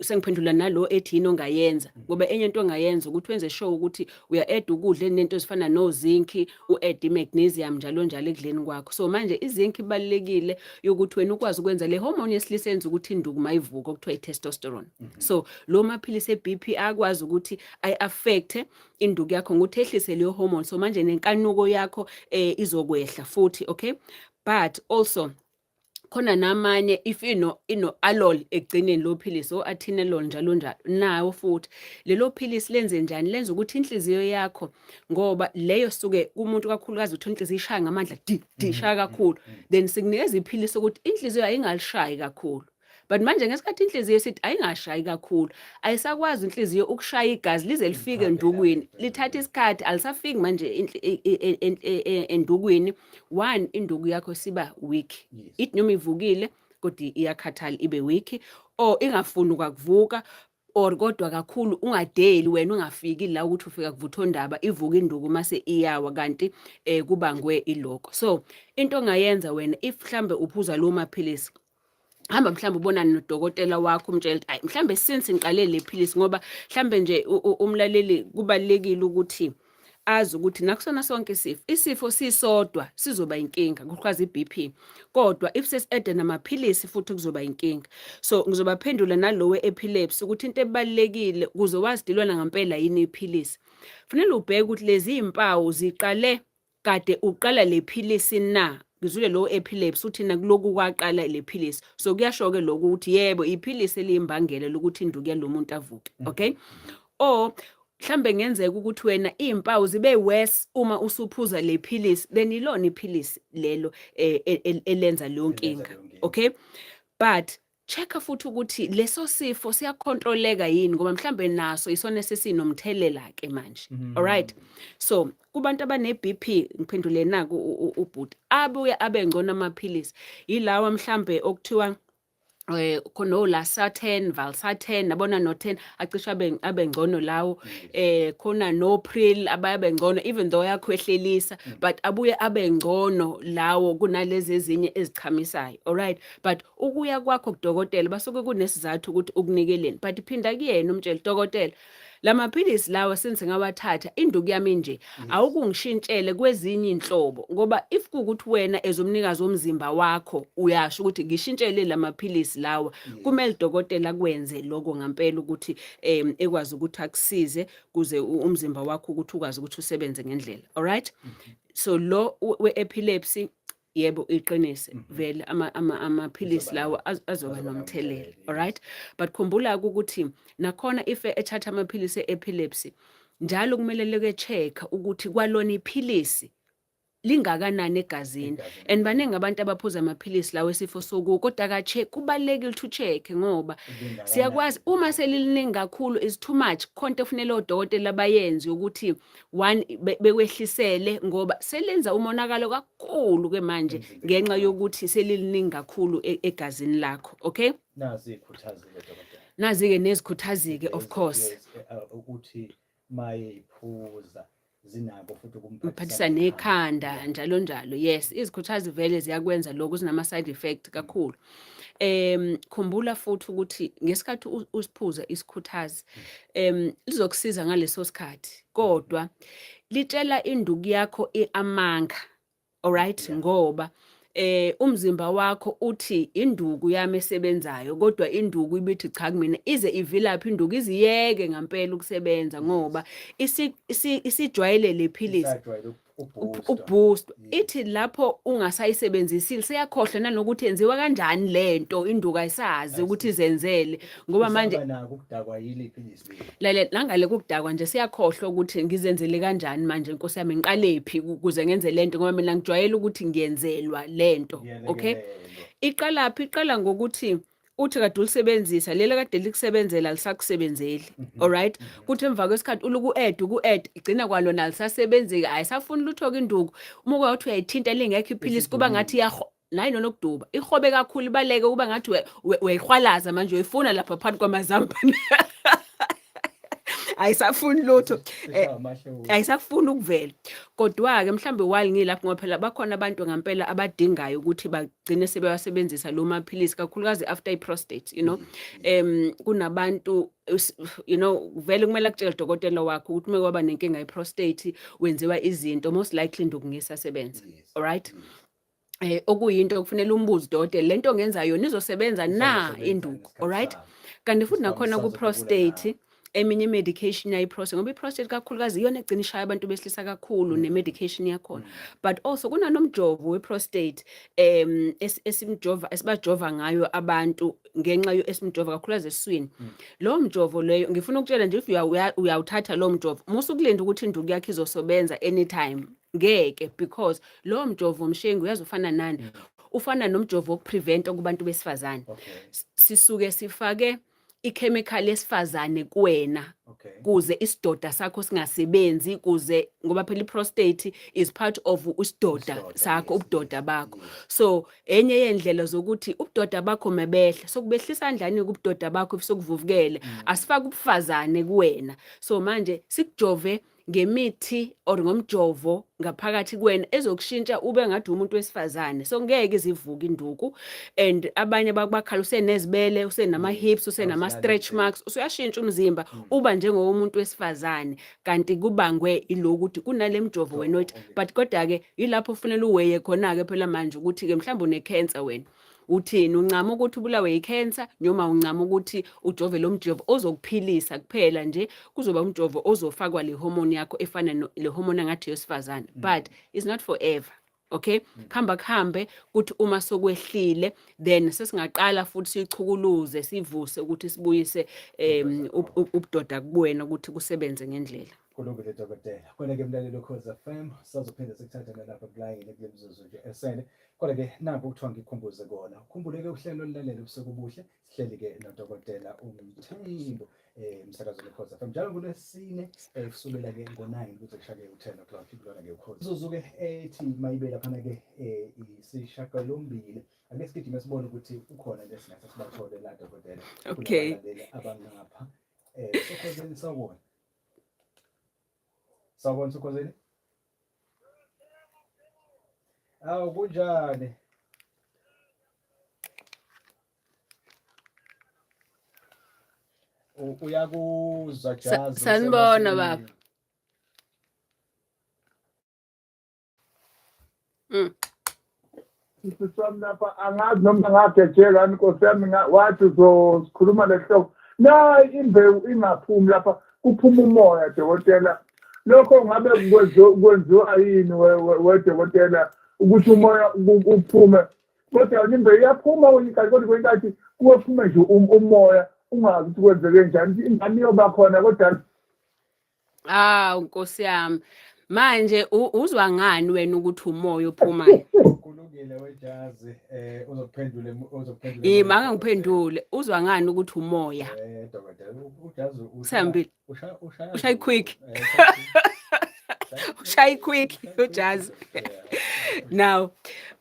sengiphendula nalo ethi yini ongayenza, ngoba enye into ongayenza ukuthi wenze sure ukuthi uya-add ukudla enento ezifana no-zinc, u-add i-magnesium, njalo njalo ekudleni kwakho. So manje i-zinc ibalulekile yokuthi wena ukwazi ukwenza le hormone yesilisa yenza ukuthi induku mayivuka, okuthiwa i-testosterone. So lo maphilisi e-BP akwazi ukuthi ayi-affect induku yakho ngokuthi ehlise leyo hormone, so manje nenkanuko yakho izokwehla futhi, okay? But also khona namanye if ino alol ekugcineni lo philisi, o atenolol, njalo njalo, nawo futhi lelo philisi lenze njani? Lenza ukuthi inhliziyo yakho, ngoba leyo suke kumuntu kakhulukazi uthola inhliziyo ishaya ngamandla, di di, ishaya kakhulu, then sikunikeza iphilisi ukuthi inhliziyo ayingalishayi kakhulu. But manje ngesikhathi inhliziyo sithi ayingashayi kakhulu, ayisakwazi inhliziyo ukushaya igazi lize lifike endukwini, lithatha isikhathi, alisafiki manje endukwini. One, induku yakho siba weak, ithi noma ivukile kodwa iyakhathala, ibe weak or ingafuni kwakuvuka, or kodwa kakhulu ungadeli wena, ungafiki la ukuthi ufika kuvuthondaba, ivuka induku mase iyawa, kanti kubangwe iloko. So into ongayenza wena, if mhlambe uphuza lo maphilisi, hamba mhlawumbe ubonane nodokotela wakho, umtshele ukuthi ayi, mhlambe since ngiqale le philisi, ngoba mhlambe nje umlaleli kubalulekile ukuthi azi ukuthi nakusona sonke isifo, isifo sisodwa sizoba inkinga, kukhwaza i-BP, kodwa if sesi-add namaphilisi futhi kuzoba inkinga. So ngizobaphendula nalowe epilepsy ukuthi into ebalulekile ukuze wazi dilwana ngempela yini iphilisi, fanele ubheke ukuthi lezi impawu ziqale kade uqala le philisi na. Ngizwile lo epilepsy uthi nakuloku kwaqala le philisi, so kuyasho ke lokhu ukuthi yebo, iphilisi eliyimbangela lokuthi induku yalomuntu avuke, okay? Or mhlambe ngenzeka ukuthi wena izimpawu zibe worse uma usuphuza le philisi, then ilona iphilisi lelo elenza leyo nkinga, okay? But check futhi ukuthi leso sifo siyacontroleka yini, ngoba mhlambe naso isona sesinomthelela ke manje. Alright, so kubantu abane BP, ngiphendule naku ubhuti, abuye abe ngcono amaphilisi yilawa mhlambe okuthiwa khona o-losartan, valsartan, nabona no 10, acishe abe ngcono lawo. Khona no Pril, abaye ngcono even though yakhwehlelisa, but abuye abe ngcono lawo kunalezi ezinye ezichamisayo, alright? But ukuya kwakho kudokotela basuke kunesizathu ukuthi ukunikeleni, but phinda kuyena umtshele, dokotela. Lamaphilisi lawa since ngawathatha induku yami nje awukungishintshele kwezinye inhlobo, ngoba if kuwukuthi wena as umnikazi womzimba wakho uyasho ukuthi ngishintshele lamaphilisi lawa, kumele udokotela akwenze lokho ngampela ukuthi ekwazi ukuthi akusize kuze umzimba wakho ukuthi ukwazi ukuthi usebenze ngendlela. Alright, so lo we-epilepsy, yebo, iqinise vele amaphilisi lawa azoba
azoba
nomthelela.
Nomthelela.
Alright, but khumbula ukuthi nakhona if ethatha amaphilisi e-epilepsy njalo, kumele leke check ukuthi kwalona iphilisi lingakanani egazini.
Egazini.
And baningi abantu abaphuza amaphilisi lawo esifo sokuwa, kodwa ka-check, kubalulekile ukuthi u-check ngoba
Lingakanani.
Siyakwazi uma seliliningi kakhulu, is too much, khonto efunele odokotela bayenze ukuthi one bekwehlisele ngoba selenza umonakalo kakhulu ke manje
Emzimbeni
ngenxa
wakho.
Yokuthi seliliningi kakhulu egazini lakho, okay?
Nazi iy'khuthazi-ke, dokotela.
Nazi-ke nezikhuthazi-ke, of course.
Yes, ukuthi mayeyiphuza zinako futhi
umphathisa
ukumphathisa
nekhanda, njalo njalo. Yes, izikhuthazi vele ziyakwenza lokho, zinama-side effect kakhulu. Khumbula futhi ukuthi ngesikhathi usiphuza isikhuthazi, lizokusiza ngaleso sikhathi, kodwa litshela induku yakho amanga, alright? Ngoba umzimba wakho uthi induku yami esebenzayo, kodwa induku ibithi cha kumina, ize ivilaphi induku, iziyeke ngampela ukusebenza ngoba isijwayele le philisi.
Isajwayele ubooster.
Ukuboost ithi lapho ungasayisebenzisile, seyakhohlwa nanokuthi yenziwa kanjani lento induku, ayisazi ukuthi izenzele ngoba manje
Isaba nako ukudakwa yile philisi leli.
Lalela, nangale kokudakwa nje, siyakhohlwa ukuthi ngizenzele kanjani manje, nkosi yami, ngiqalephi ukuze ngenze lento, ngoba mina ngijwayele ukuthi ngiyenzelwa lento, okay?
Ngiyalekelelwa.
Iqalaphi? Iqala ngokuthi uthi kade ulisebenzisa leli kade likusebenzela, lisakusebenzeli. Alright, kuthi emva kwesikhathi uluku add uku add, igcina kwalona alisasebenzeki, ayisafuni lutho ke induku. Uma uke uyayithinta lingekho iphilisi, kuba ngathi iyaho nayi nonokuduba, ihobe kakhulu, ibaleke, kuba ngathi uyayihwalaza manje, uyifuna lapha phakathi kwamazambane, ayisafuni lutho.
Sishaya amahloni.
Ayisafuni ukuvela. Kodwa-ke mhlawumbe while ngilapho, ngoba phela bakhona abantu ngampela abadingayo ukuthi bagcine sebewasebenzisa lo maphilisi, kakhulukazi after i-prostate. Kunabantu vele kumele akutshele udokotela wakho ukuthi uma kwaba nenkinga ye-prostate, wenziwa izinto, most likely induku ngesasebenza. Alright, okuyinto okufanele umbuze udokotela, lento ongenza yona izosebenza na
Izosebenza
induku?
ngesikhathi
Alright.
sayo.
Kanti futhi
Isibhamu
nakhona
sisazodubula
ku-prostate, eminye i-medication yayi-prostate, ngoba i-prostate kakhulukazi iyona egcina ishaya abantu besilisa kakhulu ne-medication yakhona, but also kunanomjovo we-prostate esimjova, esibajova ngayo abantu ngenxa esimjova kakhulukazi esiswini. Lowo mjovo leyo, ngifuna ukutshela nje, if uyawuthatha lowo mjovo, musukulinda ukuthi induku yakho izosebenza anytime, ngeke, because lowo mjovo, Mshengu, uyazi ufana nani? Ufana nomjovo wokupreventa kubantu besifazane. Sisuke sifake ichemical yesifazane kuwena kuze isidoda sakho singasebenzi, kuze ngoba phela i-prostate is part of isidoda
Isidoda,
sakho, ubudoda bakho. So enye yendlela zokuthi ubudoda bakho mebehle, sokubehlisa kanjani ubudoda bakho if sokuvuvukele? Asifake ubufazane kuwena. So manje sikujove ngemithi or ngomjovo ngaphakathi kuwena ezokushintsha ube ngathi umuntu wesifazane, so ngeke izivuke induku. And abanye bakhala usenezibele, usenama-hips, usenama-stretch marks, usuyashintsha umzimba, uba njengowomuntu wesifazane, kanti kubangwe ilokuthi kunale mjovo wena othi. But kodwa-ke yilapho kufanele uweye khona-ke phela manje ukuthi-ke mhlawumbe une-cancer wena, uthini? Uncama ukuthi ubulawe yi-cancer noma uncama ukuthi ujove lo mjovo ozokuphilisa kuphela nje? Kuzoba umjovo ozofakwa le hormone yakho efana le hormone angathi yesifazane, but it's not forever, okay? Kuhamba kuhambe, kuthi uma sokwehlile, then sesingaqala futhi siyichukuluze, sivuse ukuthi sibuyise ubudoda kuwena ukuthi kusebenze ngendlela.
Kulungile, dokotela. Khona-ke, mlaleli Ukhozi FM, sazophinde sikuthathe nalapha kulayini kule mzuzu nje esele. Kodwa-ke nakho kuthiwa ngikhumbuze kona, ukhumbuleke uhlelo olulalele ubusuku obuhle. Sihleli-ke nodokotela uMthembu emsakazweni Ukhozi FM njalo ngolwesine, kusukela-ke ngo-9 kuze kushake u-10 o'clock kulona-ke Ukhozi. Mzuzu-ke ethi mayibe laphana-ke isishagalombili, ake sigijime sibone ukuthi ukhona nje singase sibathole la, dokotela.
Okay.
Kunabalaleli abangapha sokhozeni. Sawubona, sawubona sokhozeni. Awu, kunjani? Uyakuzwa Jazi.
Sanibona baba.
Sisi wami lapha angazi noma ngagejelwa nkosi yami, wathi uzosikhuluma lehloko la imbewu ingaphumi lapha, kuphuma umoya, dokotela. Lokho ngabe kwenziwa yini, wedokotela, ukuthi umoya uphume, kodwa yona imbewu iyaphuma kwenye inkathi, kodwa kwenye inkathi kuyophume nje umoya, ungazi ukuthi kwenzeke njani, ingane iyoba khona kodwa?
Ah, Nkosi yami. Manje uzwa ngani wena ukuthi umoya ophumayo?
Kulungile wejazi, uzokuphendula, uzokuphendula.
Yima, angangiphendule. Uzwa ngani ukuthi umoya?
Dokotela, ujazi
Sihambile.
ushaya ushaya
Ushaya quick. Ushaya quick ujazi. Now,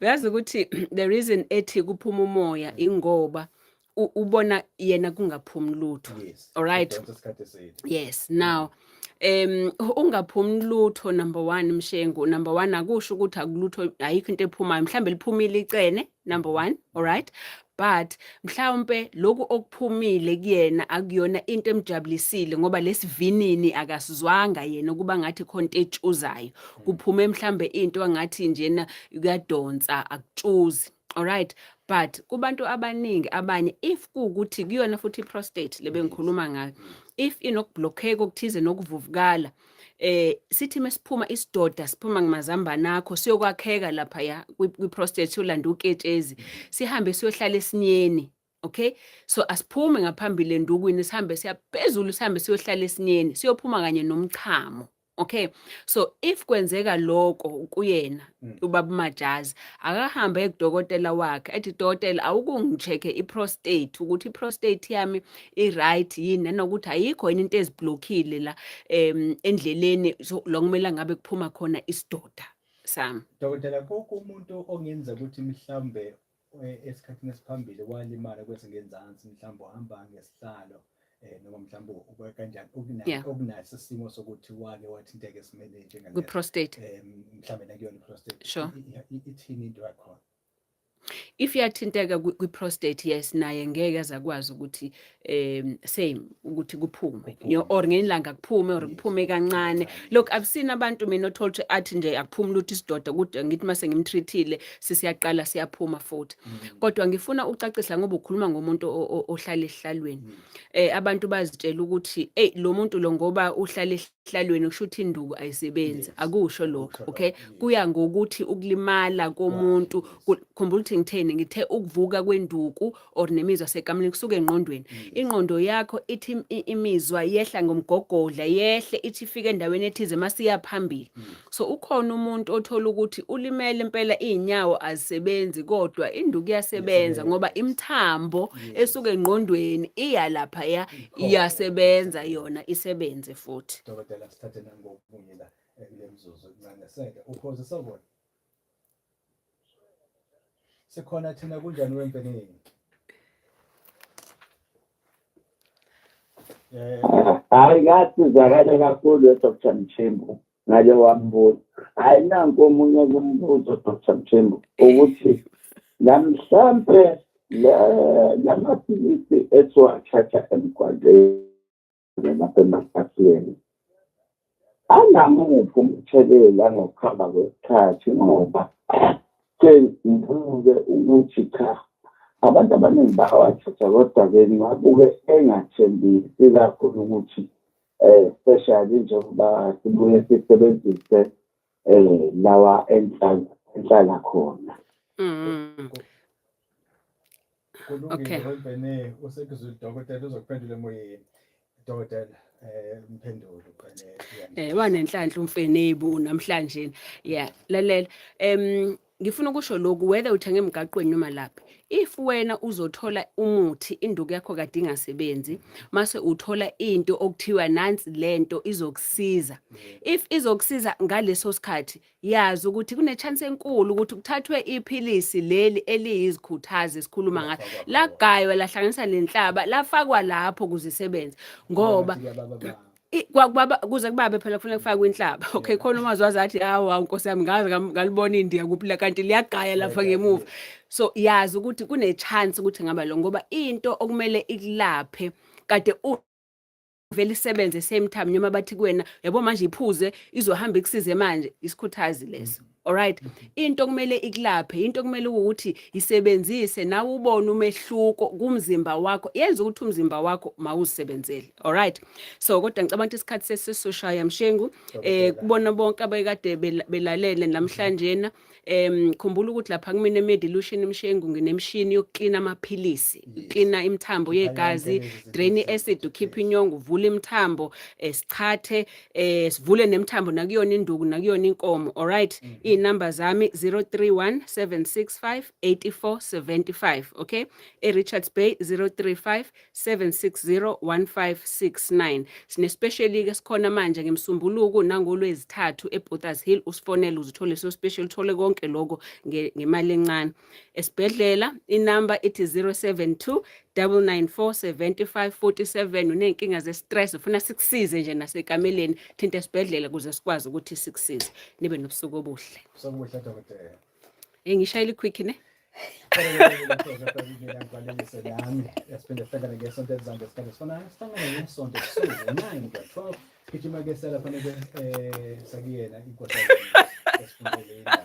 uyazi ukuthi the reason ethi kuphuma umoya ingoba ubona yena kungaphumi lutho. All right.
Udonsa isikhathi eside.
Yes. Now, ungaphumi lutho number 1, Mshengu. Number 1, akusho ukuthi akulutho, ayikho into ephumayo. Mhlambe liphumile icene number 1, all right? But mhlawumbe lokhu okuphumile kuyena akuyona into emjabulisile, ngoba lesivinini akasizwanga yena kuba ngathi khona into etshuzayo. Kuphume mhlambe into angathi njena kuyadonsa, akutshuzi. Alright, but kubantu abaningi abanye, if kuwukuthi kuyona futhi i-prostate lebe ngikhuluma ngayo, if inokublockeka okuthize nokuvuvukala, sithi mesiphuma isidoda siphuma ngamazambane akho siyokwakheka lapha ya kwi-prostate, siyolanda uketshezi, sihambe siyohlala esinyeni. Okay, so asiphume ngaphambili endukwini, sihambe siyaphezulu, sihambe siyohlala esinyeni, siyophuma kanye nomchamo. Okay, so if kwenzeka lokho kuyena ubaba Majazi, akahambe kudokotela wakhe ethi, "Dokotela, awukungi-check-e i-prostate ukuthi i-prostate yami i-right yini, nanokuthi ayikho yini into eziblockile la endleleni, so lo kumele ngabe kuphuma khona isidoda sami."
Dokotela, kumuntu ongenza ukuthi mhlawumbe esikhathini esiphambili walimala kwesingenzansi, mhlawumbe uhamba ngesihlalo, noma mhlawumbe uba kanjani, okunaso isimo sokuthi wake wathinteka esimeni njengaleso,
kwi-prostate,
mhlawumbe nakuyona i-prostate, ithini into yakhona?
If iyathinteka kwi-prostate, yes, naye ngeke azakwazi ukuthi same ukuthi kuphume or ngelanga kuphume or kuphume kancane. Look, I've seen abantu mina othola ukuthi athi nje akuphumi lutho isidoda, kodwa ngithi mase ngimtreatile sisiyaqala siyaphuma futhi. Kodwa ngifuna ucacisa ngoba ukhuluma ngomuntu ohlala esihlalweni. Abantu bazitshela ukuthi, hey, lo muntu lo ngoba uhlala esihlalweni kusho ukuthi induku ayisebenzi. Akusho lokho, okay? Kuya ngokuthi ukulimala komuntu, khumbula ukuthi ngitheni, ngithe ukuvuka kwenduku or nemizwa sekameleni kusuka engqondweni. Ingqondo yakho ithi imizwa yehla ngomgogodla, yehle ithi ifike endaweni ethize masiya phambili. So ukhona umuntu othola ukuthi ulimele impela, iy'nyawo azisebenzi, kodwa induku iyasebenza ngoba imithambo esuka engqondweni iya laphaya iyasebenza, yona isebenze futhi.
Dokotela, sithathe nangokunye la kule mzuzu ekuncane seke ukhoze. Sawubona, sikhona thina, kunjani wemfeneni?
Hayi, ngasizakala kakhulu, Dr Mthembu, ngale wambuzo. Hayi, nanku omunye kumbuzo, Dr Mthembu, ukuthi namhlampe lamaphilisi esiwathatha emgwaqeni lapha ematafuleni anamuphi umthelela ngokuhamba kwesikhathi? Ngoba sengibuke ukuthi cha, abantu abaningi bayawathatha, kodwa-ke ngabuke engathembisi kakhulu ukuthi especially njengoba sibuye sisebenzise lawa enhlala khona.
Kulungile. Wemfene, usekuzwile udokotela, uzokuphendula emoyeni. Dokotela, mphendulo uqale.
Wanenhlanhla umfenebu namhlanje. Yeah, lalela. Ngifuna ukusho lokhu, whether uthenga emgaqweni noma laphi. If wena uzothola umuthi, induku yakho kade ingasebenzi, mase uthola into okuthiwa nansi lento izokusiza. If izokusiza ngaleso sikhathi, yazi ukuthi kune chance enkulu ukuthi kuthathwe iphilisi leli eliyizikhuthazi esikhuluma ngalo, lagaywa, lahlanganisa nenhlaba, lafakwa lapho ukuze isebenze, ngoba kwakubaba kuze kubabe phela kufanele kufakwe inhlaba. Okay, khona umazwi azathi, "Hawu nkosi yami, ngaze ngalibona indiya kuphi la, kanti liyagaya lapha ngemuva." So yazi ukuthi kune chance ukuthi ngaba lo, ngoba into okumele ikulaphe kade Vele isebenze same time noma bathi kuwena, yabo, manje iphuze, izohamba ikusize manje. Isikhuthazi leso, alright? Into kumele ikulaphe, into kumele ukuthi isebenzise nawe ubone umehluko kumzimba wakho, yenza ukuthi umzimba wakho mawuzisebenzele, alright? So kodwa ngicabanga ukuthi isikhathi sesisoshaya, Mshengu. Kubona bonke abekade belalele namhlanje na, khumbula ukuthi lapha kumina eMedilution, Mshengu, nginemshini yokuklina amaphilisi, klina imithambo yegazi, drain i-acid, ukhipha inyongo, uvule imithambo, sichathe, sivule nemithambo nakuyona induku, nakuyona inkomo, alright? Iy'namba zami 031 765 8475, okay? E-Richards Bay 035 760 1569. Sine-special-ke sikhona manje ngemsumbuluko nangolwezithathu eBothas Hill. Usifonele uze uthole so special, uthole konke lokho ngemali encane. Esibhedlela inamba ithi 072 994 75 47. Uney'nkinga ze-stress, ufuna sikusize nje nasekameleni, thinta esibhedlela ukuze sikwazi ukuthi sikusize. Nibe nobusuku obuhle.
Sokuhle, dokotela.
Hey, ngishayela i-quick ne.
Ngivalelise nami, siphinde sihlangane ngesonto elizayo ngesikhathi esifanayo. Sihlangane ngesonto ebusuku 9 to 12. Gijima ke sela fanele sakuyena inkosazana esifundele indaba.